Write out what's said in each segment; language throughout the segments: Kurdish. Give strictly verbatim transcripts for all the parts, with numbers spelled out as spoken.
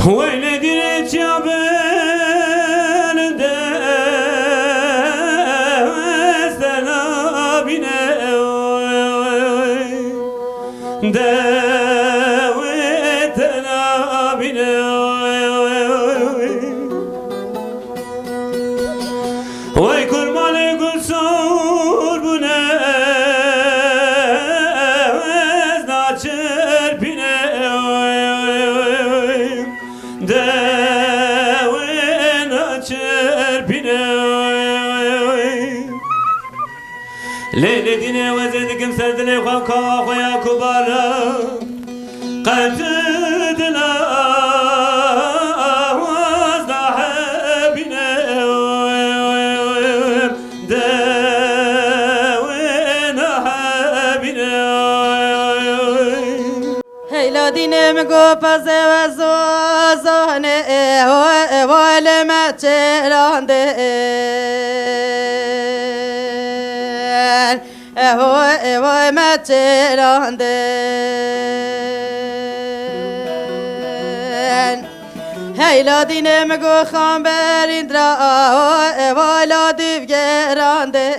Weylê dîrê çiya bin de weste nabîne. De weste nabîne. Wey kurmanê gul sor bûne, ez naçirpîne. De wê naçirpîne. Lê lê dînê wezê dikim ser dilê xwe, kawa xwe ya kubara. Qet dila waz nahebîne, de wê nahebîne. Heyla dînê min got pezê we zozanê, eho evo lê me çêrandê. Eho evo me çêrandin. Heyla dînê mi got xamberîn dira, aho evo la dîv gerandin.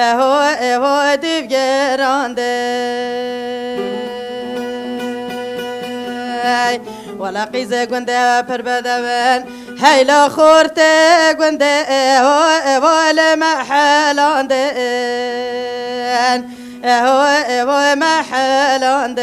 Eho evo dîv gerandin. Wela qîzê gundê pir bedewin. Heyla xortê gundê, eho evo lê me helandin. Eho evo me helandin.